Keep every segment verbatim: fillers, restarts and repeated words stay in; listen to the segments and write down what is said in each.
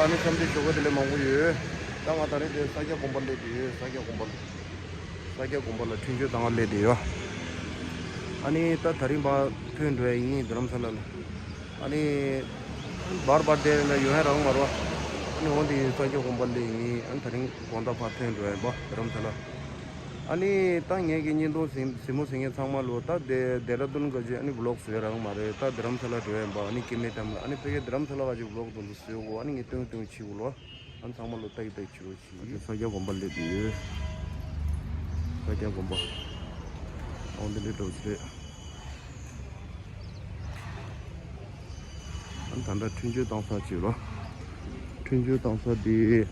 ཨ་ནི་འཚམས་འདྲི་ཞུ་གི་དེ་ལས་མང་པོ་ཡོད། ད་ང་ད་རེས་དེ་ས་སྐྱ་དགོན་པ་སླེབས་དེ་ཡོད། ས་སྐྱ་དགོན་པ་ལ། ས་སྐྱ་དགོན་པ་ལ་འཕྲིན་བཅོལ་བཏང་བ་སླེབས་དེ་ཡོད། ཨ་ནི་ད་ད་རིང་བར་ཐོན་འགྲོ་ཡ་ཡིན་རྡ་རམ་ས་ལ་ལ། ཨ་ནི་བར་བར་དེ་ལ་ཡོང་ཡ་རག་མ་རེད་བ། ཨ་ནི་འོ་དེ་ས་སྐྱ་དགོན་པ་སླེབས་ཡིན། ཨ་ནི་ད་རིང་དགོང་དག་བར་ཐོན་འགྲོ་ཡ་ཡིན་པ་རྡ་རམ་ས་ལ། ཨ་ནི་ད་ངས་ཀྱི་བརྙན་ཐུང་གཟིགས་གཟིགས་མོ་གཟིགས་མཁན་ཚང་མ་ལོ། ད་དེ་ཌེ་ར་ཌུན་ག་ཅི་ཨ་ནི་བི་ལོག་བཟོས་རག་མ་རེད། ད་རྡ་རམ་ས་ལ་འགྲོ་ཡ་ཡིན་པ། ཨ་ནི་སྐྱེ་དམན་ཊམ་ལ། ཨ་ནི་ཕ་གི་རྡ་རམ་ས་ལ་ག་ཅི་བི་ལོག་དུ་འདུག་བཟོས་གོ། ཨ་ནི་ངས་སྟོན་སྟོན་བྱེད་གོ་ལོ། ཨ་ནི་ཚང་མ་ལོ་ལྟ་ཡི་ལྟ་ཡི་བྱེད་རོགས་བྱེད། ཨ་ནི་ས་སྐྱ་དགོན་པ་སླེབས་ཡོད། ས་སྐྱ་དགོན་པ། ཨོ་འདི་འདྲའི་འགྲོ་ཚེ། ཨ་ནི་ད་ལྟ་འཕྲིན་བཅོལ་བཏང་ས་ཅིག་ལ། འཕྲིན་བཅོལ་བཏང་ས་འདི།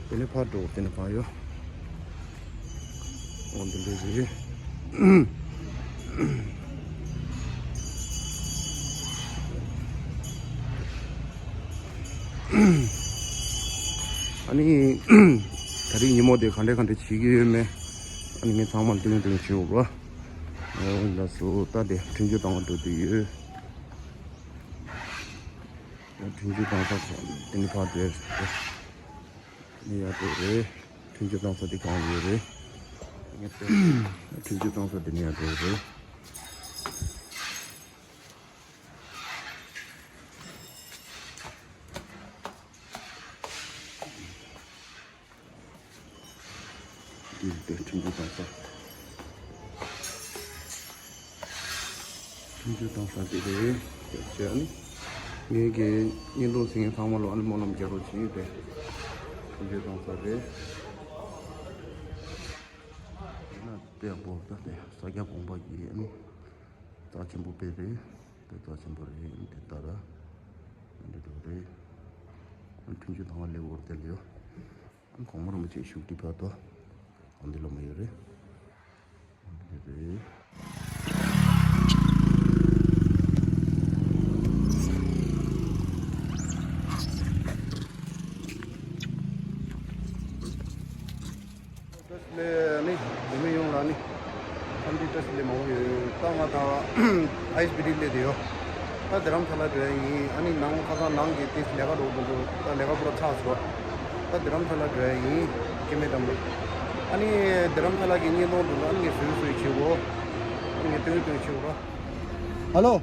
དེ་ནས་ཕར་འགྲོ། དེ་ནས་ཕར་ཡོད། འོ་འདི་འདྲ་རེད། ཨ་ནི་ད་རིང་ཉིན་མོ་དེ་ག་འདྲ་ག་འདྲ་བྱེད་ཀྱི་ཡོད་མེད། ཨ་ནི་ངས་ཚང་མ་སྟོན་སྟོན་བྱེད་འོ་ར། འོ་ལགས་སོ། ད་དེ་འཕྲིན་བཅོལ་བཏང་བ་འགྲོ་དུས་ཡོད། འཕྲིན་བཅོལ་བཏང་ས་དེ་ནི་ཕར་འགྲོ་རེད། ནི་ཡར་འགྲོ་རེད། འཕྲིན་བཅོལ་བཏང་ས་དེ་གང་ཡོད་རེད། ངས་བལྟས། འཕྲིན་བཅོལ་བཏང་ས་དེ་ནི་ཡར་འགྲོ་རེད། འདི་དེ་འཕྲིན་བཅོལ་བཏང་ས། འཕྲིན་བཅོལ་བཏང་ས་དེ་རེད། ཅེས་ཨ་ནི། ངེད་ཀྱི་བརྙན་ཐུང་གཟིགས་མཁན་ཚང་མ་ལ་ཨ་ནི་སྨོན་ལམ་རྒྱག་རོགས་བྱེད་དེ། འཕྲིན་བཅོལ་བཏང་ས་རེད། ཡིན་ན་དཔེ་ཡག་པོ། ད་དེ་ས་སྐྱ་དགོན་པ་གི་ཨ་ནི། རྩ་ཆེན་པོ་དཔེ་རེད། དཔེ་རྩ་ཆེན་པོ་རེད། དེ་ལྟར་འདི་འགྲོ་རེད། འཕྲིན་བཅོལ་བཏང་བ་ལས་འོར་དེ་ལ་ཡོད། གོང་མ་རིན་པོ་ཆེ་བཞུགས་ཁྲི་བར་དུ་གང་འདི་ལ་མ་ཡོད་རེད། འདི་རེད། བཀྲ་ཤིས་བདེ་ལེགས། ཨ་ནི་བོད་མི་ཡོངས་ལ་ཨ་ནི་འཚམས་འདྲི་བཀྲ་ཤིས་བདེ་ལེགས་མང་པོ་ཡོད། ད་ང་དང་ཨའི་ཨེས་བི་ཊི་སླེབས་བསྡད་ཡོད། ད་རྡ་རམ་ས་ལ་འགྲོ་ཡ་ཡིན། ཨ་ནི་ནང་ཁ་སང་ནང་གི་ཏིས་ལས་ཀ་འགྲོ་དགོས་འདུག་ད་ལས་ཀ་པུ་ར་ཚར་སོང་། ད་རྡ་རམ་ས་ལ་འགྲོ་ཡ་ཡིན། སྐྱེ་དམན་ཊམ་ལ། ཨ་ནི་རྡ་རམ་ས་ལ་གི་བརྙན་ཐུང་འདུག་ཨ་ནི་ངས་བཟོས་བཟོས་བྱེད་གོ། ཨ་ནི་ངས་སྟོན་སྟོན་བྱེད་གོ། हेलो,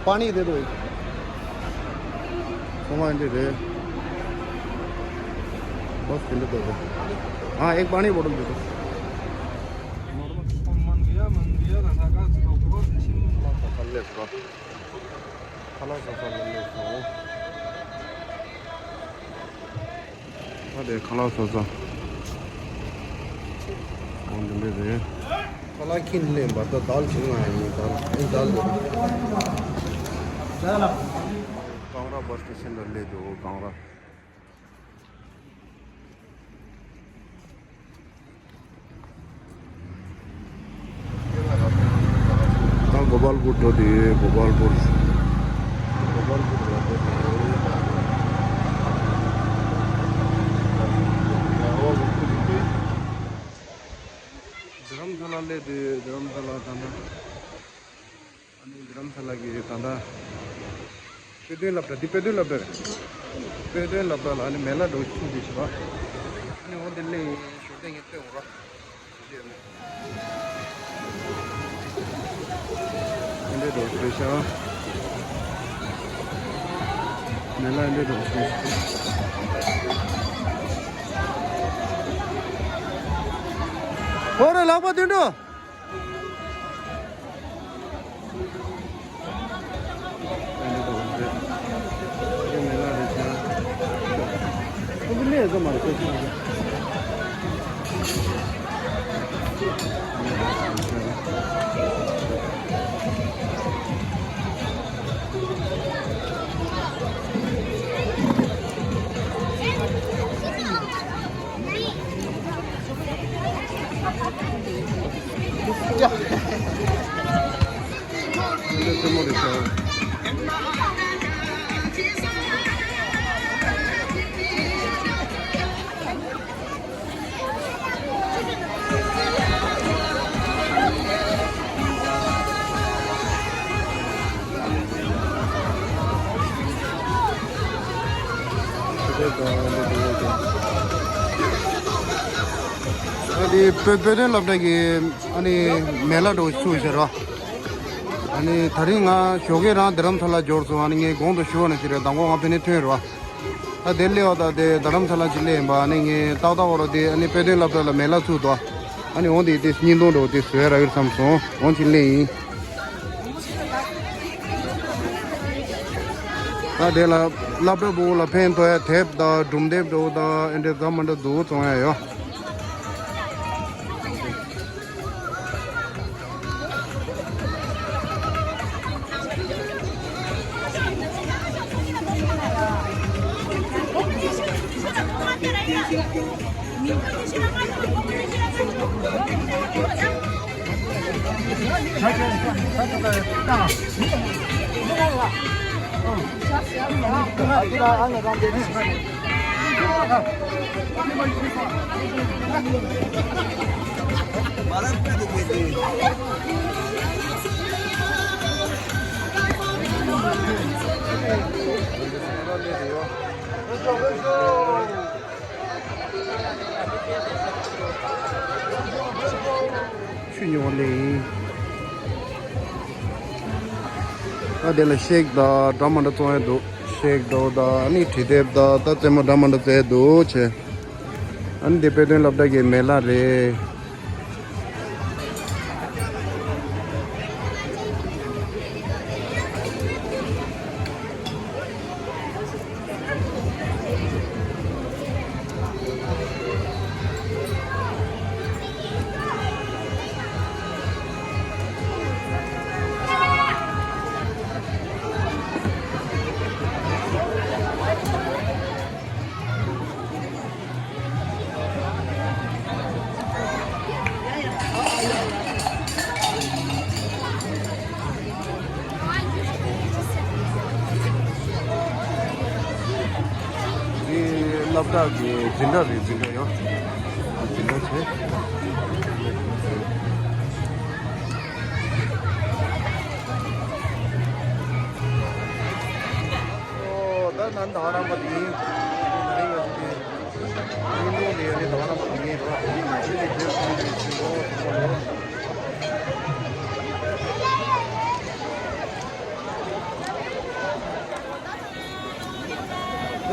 पानी दे दो एक। सोमा आंटी दे। बस, किलो दे दो। हाँ, एक पानी बोतल दे दो। ད་དེ་ཁ་ལག་ཟ་ས། འོ་འདི་འདྲ་རེད། ཁ་ལག་ཁྱིམ་ལས་འབར་ད་དལ་བྱུང་ང་ཡིན། དལ་ཨེ་དལ་འདུག་གངས་ར་བ་སི་ཊེ་ཤན་ལ་སླེབས་འདུག་གངས་ར། ད་གོ་པལ་པུར་འགྲོ་དུས་ཡོད། གོ་པལ་པུར། གོ་པལ་པུར་ལ་འགྲོ་དུས་ཡོད། རྡ་རམ་ས་ལ་སླེབས་དུས་ཡོད། རྡ་རམ་ས་ལ་ད་ལྟ། ཨ་ནི་རྡ་རམ་ས་ལ་གི་ད་ལྟ་དཔེ་སྟོན་སློབ་གྲྭ། འདི་དཔེ་སྟོན་སློབ་གྲྭ་རེད། དཔེ་སྟོན་སློབ་གྲྭ་ལ་ཨ་ནི་མེ་ལ་འགྲོ་ཆུ་འདི་བྱེད་པ། ཨ་ནི་འོ་འདི་ལས་ཞོར་དེ་ངས་སྟོན་འོང་ར། ཞོར་དེ་ཨ་ནི་འདི་འགྲོ་དཔེ་ཤ། མེ་ལ་འདི་འགྲོ་དཔེ་ཤ། ཧོ་རེ་ལག་པ་འདི་འགྲོ། ཨ་དེ་དཔེ་དཔེ་སྟོན་སློབ་གྲྭ་གི་ཨ་ནི་མེ་ལ་འགྲོ་ཚུགས་ཟེར་རོ། ཨ་ནི་ད་རིང་ང་ཞོགས་ཀས་རང་རྡ་རམ་ས་ལ་འབྱོར་སོང་། ཨ་ནི་ངས་གོང་དུ་ཞུ་བ་ནང་བཞིན་རེད། མདང་དགོང་ང་ཕ་ནས་ཐོན་རོ། ད་དེ་སླེབས་པ་ད་དེ་རྡ་རམ་ས་ལ་ཅིག་སླེབས་ཡིན་པ། ཨ་ནི་ངས་ཏག་ཏག་འོ་རོ་དེ་ཨ་ནི་དཔེ་སྟོན་སློབ་གྲྭ་ལ་མེ་ལ་ཚུགས་འདུག། ཨ་ནི་འོང་དེ་དེ་བརྙན་ཐུང་འགྲོ་དེ་བཟོས་ར་ཡོད་བསམ་སོང་། འོང་ཅིག་སླེབས་ཡིན། ད་དེ་ལ་སློབ་གྲྭ་ཕྲུ་གུ་ལ་ཕན་ཐོགས་ཡ་དེབ་དང་སྒྲུང་དེབ་འདྲ་བོ་དང་ཨེ་འདྲ་འཛམ་མ་འདྲ་འདུག་བཙོང་ཡ་ཡོད། ཆུ་ཉོ་ལེ་ཡིན། ད་དེ་ལ་ཤེག་དང་འདྲ་མི་འདྲ་བཙོང་ཡ་འདུག། ཤེག་འདྲ་བོ་དང་ཨ་ནི་དྲི་དེབ་དང་ད་རྩེད་མོ་འདྲ་མི་འདྲ་རྩེ་འདུག་བྱས། ཨ་ནི་དེ་དཔེ་སྟོན་སློབ་གྲྭ་གི་མེ་ལ་རེད། འདི་སློབ་གྲྭ་གི་འཛིན་གྲྭ་རེད། འཛིན་གྲྭ་ཡང་འཛིན་གྲྭ་བྱས། ཨོ། ད་ནང་ད་རང་པ་དེ་ཡིན། ད་རིང་ང་ཚོ་དེ་ཡིན་ནོ་ལས་ནི་ད་རང་པ་དེ་ཡིན་རོགས། དེ་ནི་ང་ཚོ་ལས་དེ་ཁོང་གི་ཆུ་འགོ་ཐུག་པ་རོགས།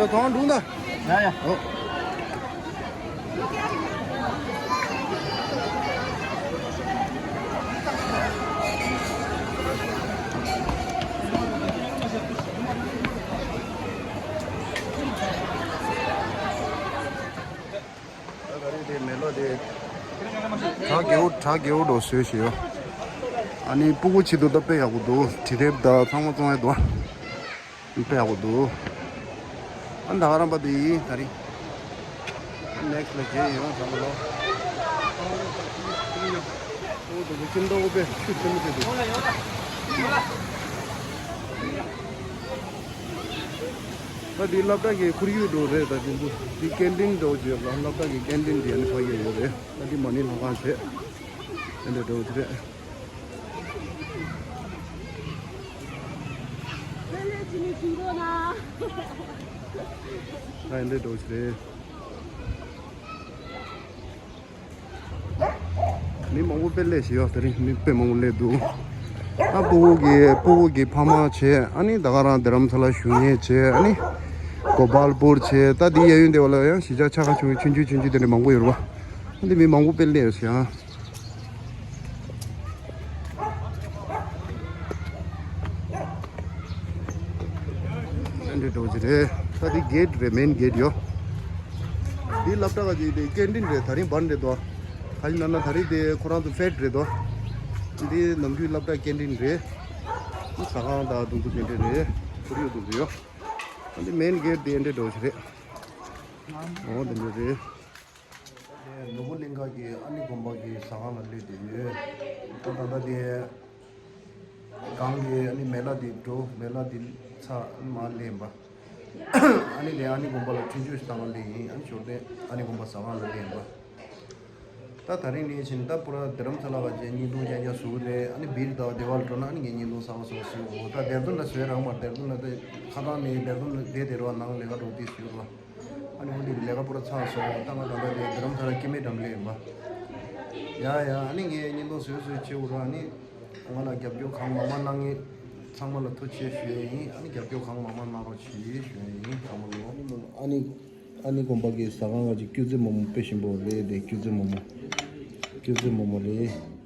ཡ་ཐང་འགྲོ་ད། ཡ་ཡ། ཨོ། ད་ག་རེ་དེ་མེ་ལོ་དེ། བྲག་རྒྱལ་པོ། བྲག་རྒྱལ་པོ་འགྲོ་བཟོས་ཤིག་ཡོད། ཨ་ནི་སྤུ་གུ་ཆེད་དུ་ད་དཔེ་ཡག་པོ་འདུག། དྲི་དེབ་དང་ཚང་མ་བཙོང་ཡ་འདུག། དཔེ་ཡག་པོ་འདུག། ཨ་ད་ག་རམ་པ་དེ་ཡིན་ད་རིང་། ནེག་སི་ལ་རྗེས་ཡོང་བསམ་པ་ལོ། ཨོ་དེ་ཁྱིམ་ཐོག་དཔེ་ཆུ་ཆེན་མོ་དེ་འདུག། ད་འདི་སློབ་གྲྭ་གི་ཁོར་ཡུག་འདྲ་རེད། ད་འདི་འདུག། འདི་ཀན་ཊིན་འདྲ་བོ་བརྗོད་པ། སློབ་གྲྭ་གི་ཀན་ཊིན་འདི་ཨ་ནི་ཕ་གི་ཡོད་རེད། ད་འདི་མ་ཎི་ལྷ་ཁང་བྱས། ཨ་འདྲ་འདྲ་བོ་དེ་རེད། ད་ཨ་འདྲ་འདྲ་བོ་དེ་རེད། མི་མང་པོ་དཔེ་སླེབས་ཤག་ཡ། དེ་རིང་མི་དཔེ་མང་པོ་སླེབས་འདུག། ཨ་སྤུ་གུ་གི་སྤུ་གུ་གི་ཕ་མ་བྱས། ཨ་ནི་ད་ག་རང་རྡ་རམ་ས་ལ་བཞུགས་མཁན་བྱས། ཨ་ནི་གོ་པལ་པུར་བྱས། ད་འདི་གཡས་གཡོན་དེ་བ་ལ་ཡང་གཞིས་ཆགས་ཆགས་ཁ་ཆུང་ཆུང་ཆུང་ཆུང་ཆུང་དེ་འདྲ་མང་པོ་ཡོད་རེད་པ། ཨ་འདི་མི་མང་པོ་དཔེ་སླེབས་ཤག། ཨ་འདྲ་འདྲ་བོ་ཅིག་རེད། ད་འདི་གེ་ཊི་རེད། མེན་གེ་ཊི་ཡོད། འདི་སློབ་གྲྭ་ག་ཅིག་དེ་ཀན་ཊིན་རེད། ད་རིང་བན་རེད་དོ། ད་ཡིན་ན་ན་ད་རིང་དེ་ཁོ་རང་ཚོ་ཕེ་ཊི་རེད་དོ། འདི་ནམ་རྒྱུན་སློབ་གྲྭ་ཀན་ཊིན་རེད། ཟ་ཁང་དང་དུང་ཚོ་དེ་འདྲ་རེད། ཁོར་ཡུག་དུང་ཚོ་ཡོད། ཨ་འདི་མེན་གེ་ཊི་དེ་ཨ་འདྲ་འདྲ་བོ་ཅིག་རེད། འོ་དེ་འདྲ་རེད། དེ་ནོར་བུ་གླིང་ཁ་གི་ཨ་ནི་དགོན་པ་གི་ཟ་ཁང་ལ་སླེབས་བསྡད་ཡོད། ད་ད་ལྟ་དེ་གང་གི་ཨ་ནི་མེ་ལ་དེ་འགྲོ། མེ་ལ་དེ་ཚར་མར་སླེབས་པ། ཨ་ནི་དེ་ཨ་ནི་དགོན་པ་ལ་ཆུང་ཆུང་ཞིག་བཏང་བ་སླེབས་ཡིན། ཨ་ནི་ཞོར་དེ་ཨ་ནི་དགོན་པ་ཟ་ཁང་ལ་སླེབས་པ། ད་ད་རིང་ནས་ཕྱིན་ད་པུ་ར་རྡ་རམ་ས་ལ་བ་ཅན་བརྙན་ཐུང་རྐྱང་རྐྱང་བཟོ་གི་རེད། ཨ་ནི་བིར་དང་དེ་བ་ལ་འགྲོ་ན་ཨ་ནི་ངས་བརྙན་ཐུང་གསར་པ་བཟོ་བཟོས་འོ། ད་ལྡེར་ལྡུན་ལ་བཟོས་རག་མ། ལྡེར་ལྡུན་ལ་ད་ཁ་ཐང་ནས་ལྡེར་ལྡུན་ལ་བསྡད་དེ་རོགས། ནང་ལས་ཀ་འགྲོ་དེ་བཟོས་རོགས། ཨ་ནི་འོ་དེ་ལས་ཀ་པུ་ར་ཚར་སོང་། ད་ང་ད་ལྟ་དེ་རྡ་རམ་ས་ལ་སྐྱེ་དམན་འགྲམ་ལ་ཡིན་པ། ཡ་ཡ། ཨ་ནི་ངས་བརྙན་ཐུང་བཟོས་བཟོས་བྱེད་འུ་ར། ཨ་ནི་ང་ལ་རྒྱབ་སྐྱོར་གང་མང་མང་གནང་མཁན་ཚང་མ་ལ་ཐུགས་རྗེ་ཆེ་ཞུ་ཡས་ཡིན། ཨ་ནི་རྒྱབ་སྐྱོར་གང་མང་མང་གནང་རོགས་གྱིས་ཞུ་ཡས་ཡིན། ཚང་མ་ལོ། ཨ་ནི་ཨ་ནི་དགོན་པ་གི་ཟ་ཁང་ག་ཅིག་སྐྱུར་རྩི་མོག་མོག་དཔེ་ཞིམ་པོ་རེད་དེ། སྐྱུར་རྩི་མོག་མོག་སྐྱུར་རྩི་མོག་མོག་རེད།